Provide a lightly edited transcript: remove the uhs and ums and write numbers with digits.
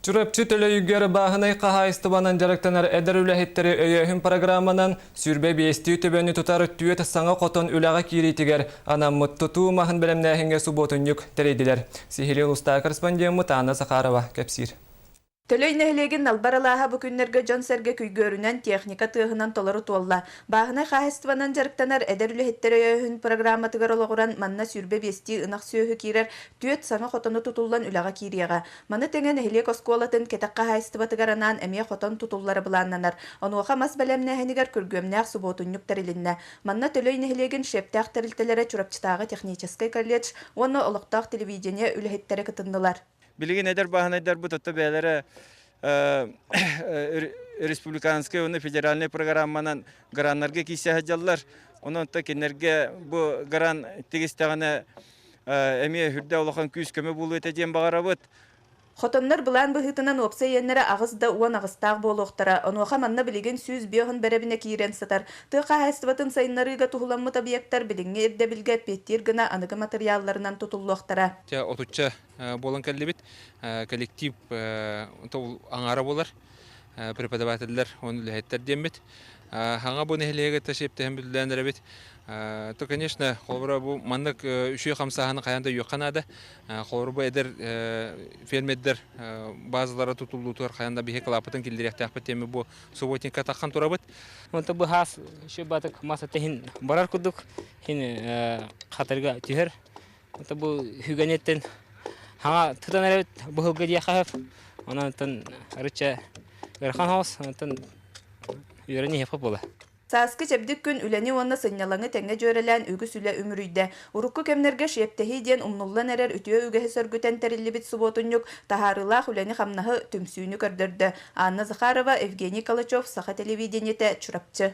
Чурапчы Төлөйүгэр бааһынай хаһаайыстыбанан дьарыктанар эдэр үлэһиттэри өйөөһүн программанан 25-тии төбөнү тутар түөрт саҥа хотон үлэҕэ киириитигэр анаммыт тутуу маһын бэлэмнээһиҥҥэ субуотунньук тэрийдилэр. Сиһилии улуустааҕы корреспондеммыт Анна Захарова кэпсиир. Төлөй нэһилиэгин Далбар алааһа бу күннэргэ дьон-сэргэ күйгүөрүнэн, техника тыаһынан толору туолла. Бааһынай хаһаайыстыбанан дьарыктанар эдэр үлэһиттэр өйөөһүн программатыгар олоҕуран манна 25-тии ынах сүөһү киирэр түөрт саҥа хотону тутуллан үлэҕэ киириэҕэ. Маны тэҥэ нэһилиэк оскуолатын кэтэх хаһаайыстыбатыгар анаан эмиэ хотон тутуллара былааннанар. Онуоха мас бэлэмнээһинигэр күргүөмнээх субуотунньук тэрилиннэ. Манна Төлөй нэһилиэгин шефтээх тэрилтэлэрэ Чурапчытааҕы техническэй колледж уонна олохтоох телевидение үлэһиттэрэ кытыннылар. Билигин эдэр бааһынайдарбыт отто бэйэлэрэ республиканскай уонна федеральнай программанан граннарга киирсэ сылдьаллар. Онон кинилэргэ бу гран тигистэҕинэ эмиэ үрдэ улахан күүс-көмө буолуо этэ диэн баҕарабыт. Хотоннор былаан быһыытынан уопсай иэннэрэ аҕыс да 18-таах буолуохтара. Онуоха манна билигин 105 бэрэбинэ киирэн сытар. Тыа хаһаайыстыбатын сайыннарыыга туһуламмыт объектар билиҥҥи ирдэбилгэ эппиэттиир гына аныгы матырыйаалларынан тутуллуохтара. Дьэ, отучча буолан кэллибит. Коллектив аҥаара буолар. Преподавателлэр уонна үлэһиттэр диэммит. Хаҥа бу нэһилиэгэ ташиэптэһэн бүллээн эрэбит. То, конечно, холобура бу маннык үчүгэй хамсааһыны хайаан да өйүөххэ наада. Холобура бу эдэр фермердэр базалара тутуллуутугар хайаан да биһи кылааппытын киллэриэхтээхпит диэмми бу субботникка таххан турабыт. Онто бу хаас шыбатык мас иһин барар курдук хин хатырга түһэр. Это бу хүгэнеттен хаҥа тутан эрэбит быһылга диэхэ сөп. Онон арыча ыарахан хаос, онтон үөрэн иһиэххэ буола. Сааскы чэбдик күн үлэни уонна сынньалаҥы тэҥҥэ дьүөрэлээн үгүс үлэ үмүрүйдэ. Урукку кэмнэргэ шиэптэһии диэн умнуллан эрэр үтүө үгэһи сөргүтэн тэриллибит субуотунньук таһаарыылаах үлэни-хамнаһы, түмсүүнү көрдөрдө. Анна Захарова, Евгений Калачев, Саха телевидениетэ, Чурапчы.